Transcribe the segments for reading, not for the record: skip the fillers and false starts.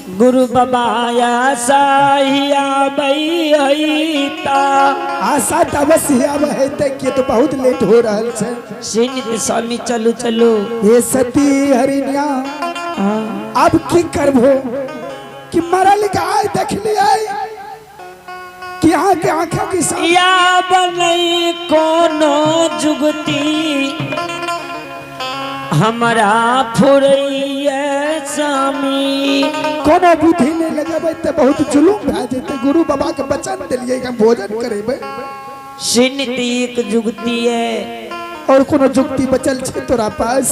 गुरु बाबा आशा बैता। आशा तऽ अवश्य आबै हेतै, किए तऽ बहुत लेट हो रहल छै। सुनित स्वामी, चलू चलू। हे सती हरिणिया, अब की करबो कि मरल गाय देखलियै कि अहाँ के आंखों के सामने या बनई कोनो जुगती हमरा फुरैया स्वामी। कोनो बुद्धि नहि लगेबै तऽ बहुत जुलूम भए जेतै। गुरु बाबा के वचन देलियै कि हम भोजन करेबै। सुनित एक जुगती है। और कोनो जुगती बचल छै तोरा पास?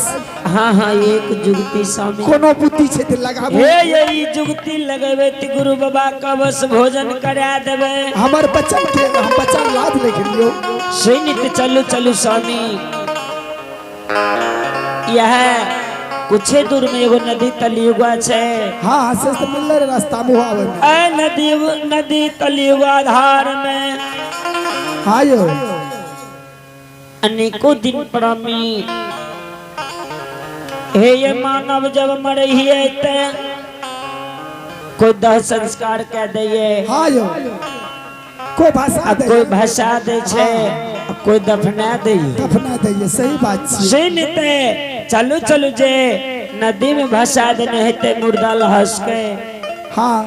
हाँ हाँ, एक जुगती स्वामी। कोनो बुद्धि छै तऽ लगाबू। हे, यही जुगती लगेबै तऽ गुरु बाबा के बस भोजन करा देबै। हमर वचन के हम वचन लाभ ले लियौ। सुनित चलू चलू स्वामी, यह कुछ दूर में एगो नदी तलियुगा छै। हाँ हाँ, से तऽ मिलले रहे रास्ता में आवे में। ए नदी नदी तलियुगा धार में हाँ यो। अनेकों दिन प्रामी हे ये मानव जब मरहिए ते कोई दह संस्कार कह दैये। हाँ यो, कोई भाषा दे, कोई भाषा दे छै, कोई दफना दैये। दफना दैये, सही बात छै। सुनते चलू चलू, जे नदी में भसा देने हेते मुर्दा लहस के। हाँ।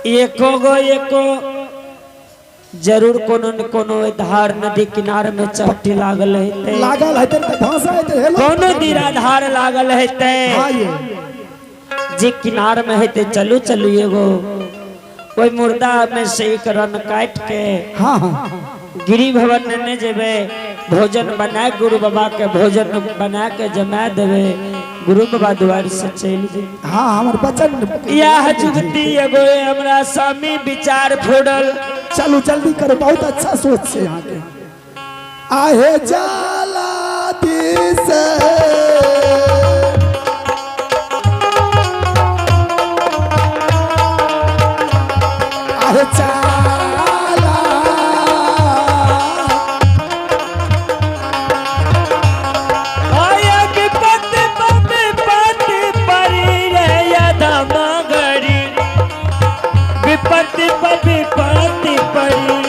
एको गो एको जरूर कोनो न कोनो धार नदी किनार में चट्टी लागल हेते। लागल हेतै तऽ भाषा हेतै हेलो। कोनो दीरा धार लागल हेते। हाँ यो। जे किनार में हेते, चलू चलू, एगो ओहि मुर्दा में से एक रन काट के हाँ हाँ गिरी भवन नेने जेबे, भोजन बना गुरु बाबा के भोजन बना के जमा देबे, गुरु बाबा द्वार से चलि जेबे। हाँ, हमर वचन। यह जुगती एगो हमरा स्वामी विचार फोड़ल। चलू, जल्दी करो, बहुत अच्छा सोच छै यहाँ के। आहे जाला दिस आहे जाला आय विपत विपत परी रे यदम गरी, विपत विपत परी।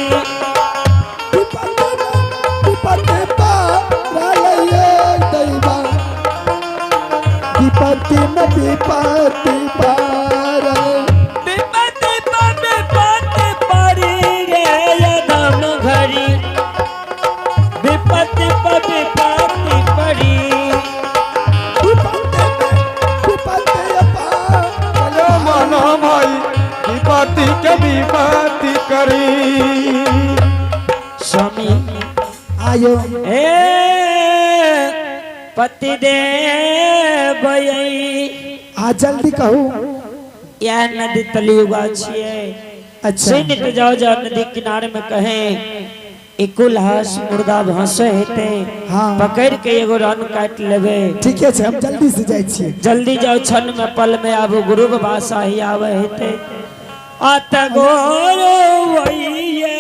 विपत विपत पारलये दैवा, विपत्ति में विपत्ति पार। विपत विपत परी रे यदम घरी, विपत विपत परी। विपत्ति में विपत्ति पार। मनो भाई विपत्ति के विपत्ति करी। स्वामी। आयो। हे पति देव, आ जल्दी कहू। यह नदी तलियुगा छियै। अच्छा। सुन के जाओ जाओ, नदी किनारे में कहे एको लाश मुर्दा भसे हेते। हाँ। पकड़ के एगो रन काट लेबे। ठीके छै, हम जल्दी से जाइ छियै। जल्दी जाओ, क्षण में पल में आबू, गुरु बाबा शाही आवे हेते अत गोरो वैये।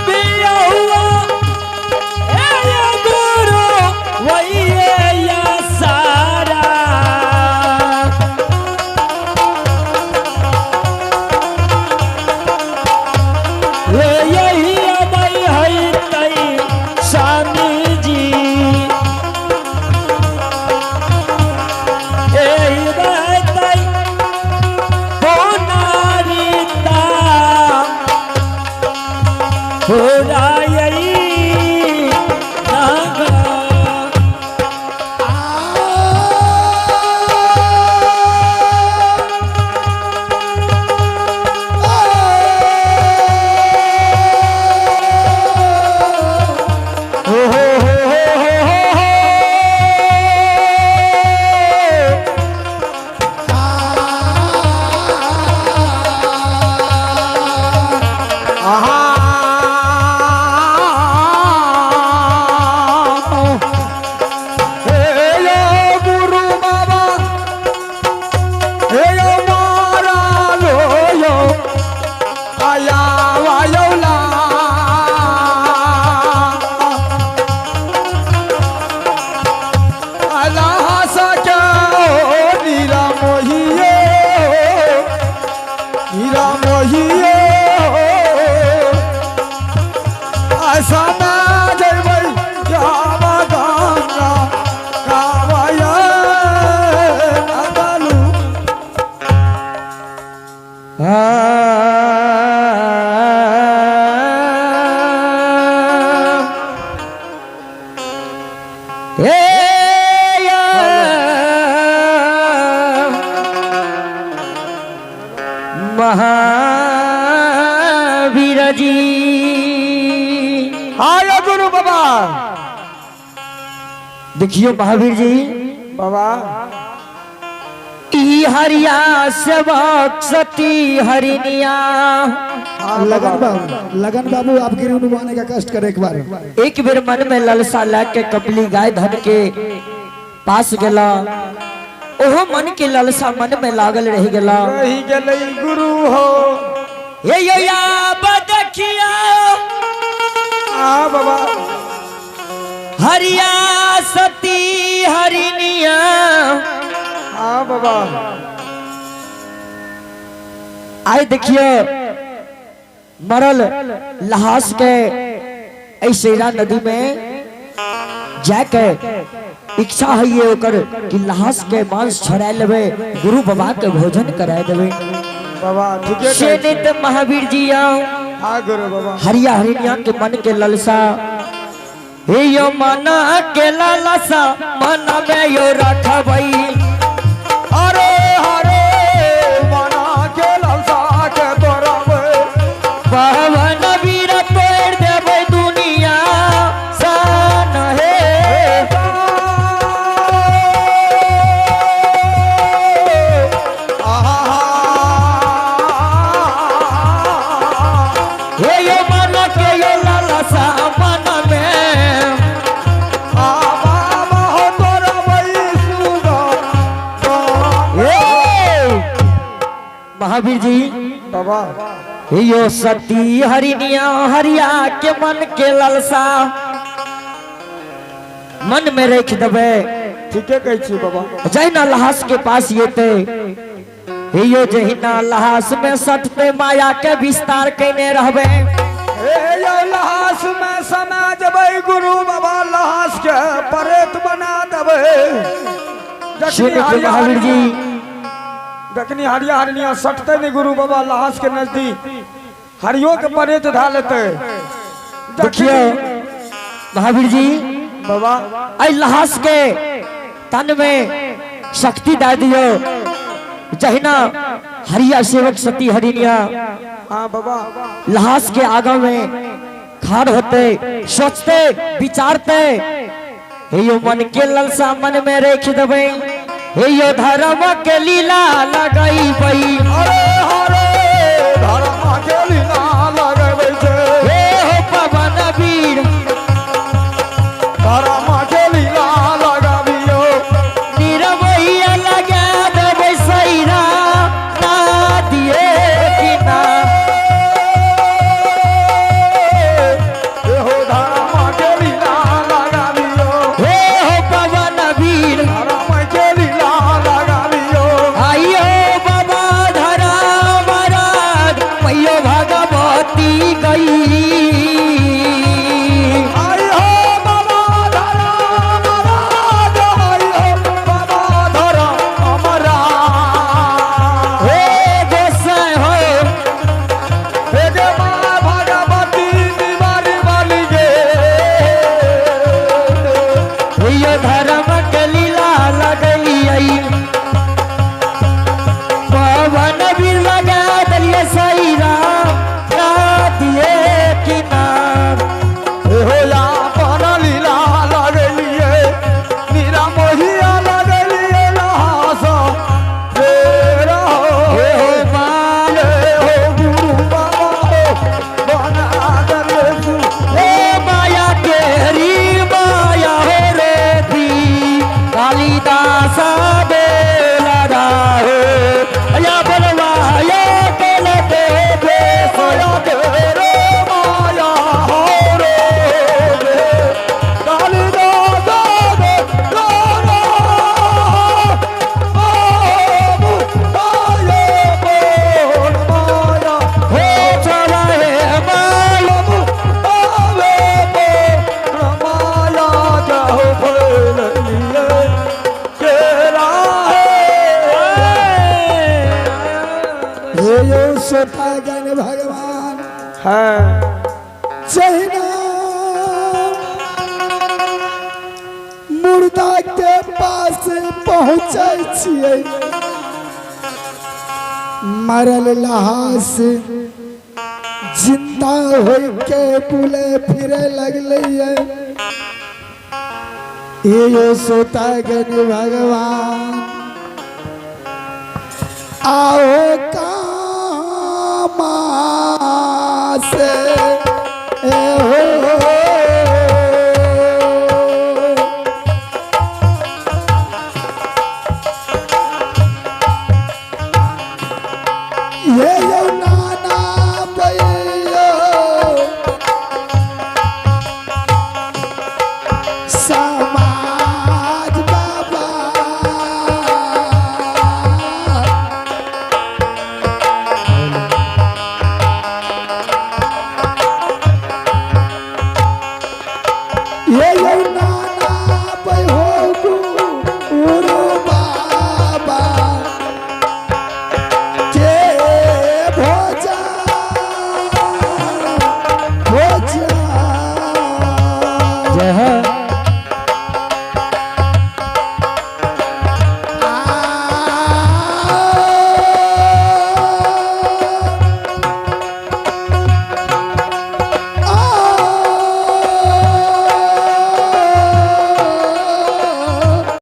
बियहुआ ए गुरु वैये या सारा। हे यही अबै है तै स्वामी जी, एहि रहतै पुनरिता पुरायई नागा। हो हो हो हो हो हो हो। आहा। कहियो ऐसा ना जइबै जावा गंगा गावय अदलू। महावीर जी। आयो गुरु बाबा। देखियो महावीर जी बाबा ई हरिया सेवक सती हरिनिया। लगन बाबू, लगन बाबू आप गिरी डुबाने का कष्ट करे एक बार। एक बेर मन में ललसा ला के कपली गाय धन के पास गेला, ओहो मन के ललसा मन में लागल रह गेला। रही गेलै गुरु हो। हे यो या बदखिया आ बाबा हरिया सती हरिनिया। आ बाबा आए देखियो मरल लहास के ऐसेरा नदी में जाके इच्छा है ये ओकर कि लहास के मांस छड़ा लेवे, गुरु बाबा के भोजन कराए देवे। बाबा ठीके से नहीं तो महावीर जी आओ हाँ गुरु बाबा हरिया हरिनिया के मन के ललसा, हे यो मना के ललसा मन में यो रखबई। हरे हरे मना के ललसा के तोरबे, पवन वीर तोड़ देबै दुनिया सन हे। हे यो मन के यो ललसा मन में महावीर जी बाबा यो सती हरिनिया हरिया के मन के ललसा मन में रख देवे। ठीके कहै छी बाबा। जहिना लहास के पास येते यो जहिना लहास में सटते माया के विस्तार केने रहबे। हे यो लहास में समा जबै गुरु बाबा, लहास के परेत बना देबै। महावीर जी जखनी हरिया हरिनिया सटते नहीं गुरु बाबा लहास के नजदीक, हरियो के परेत धा लेते। देखियो महावीर जी बाबा आई लहास के तन में शक्ति दे दियो। जहिना हरिया सेवक सती हरिनिया हाँ बाबा लहास के आगा में खाड़ होते, सोचते विचारते, हे यो मन के ललसा मन में रख देबै, हे यो धर्म के लीला लगई बई। हरे हरे धर्म के लीला लगबै छै। हे हो पवन वीर धर्म के लीला लगाबियो, निरवैया लगा देबै सैरा ना दिए कि ना। हे हो धर्म के लीला लगाबियो, हे हो पवन वीर धर्म के लीला लगाबियो। आइयो बाबा धर्म हे यो श्रोतागण भगवान हाँ जहिना मुर्दा के पास पहुँचै छियै, मरल लहास जिंदा होई के बुले फिरे लगलै। हे यो श्रोतागण भगवान, आओ कामा से ए हो। ये यो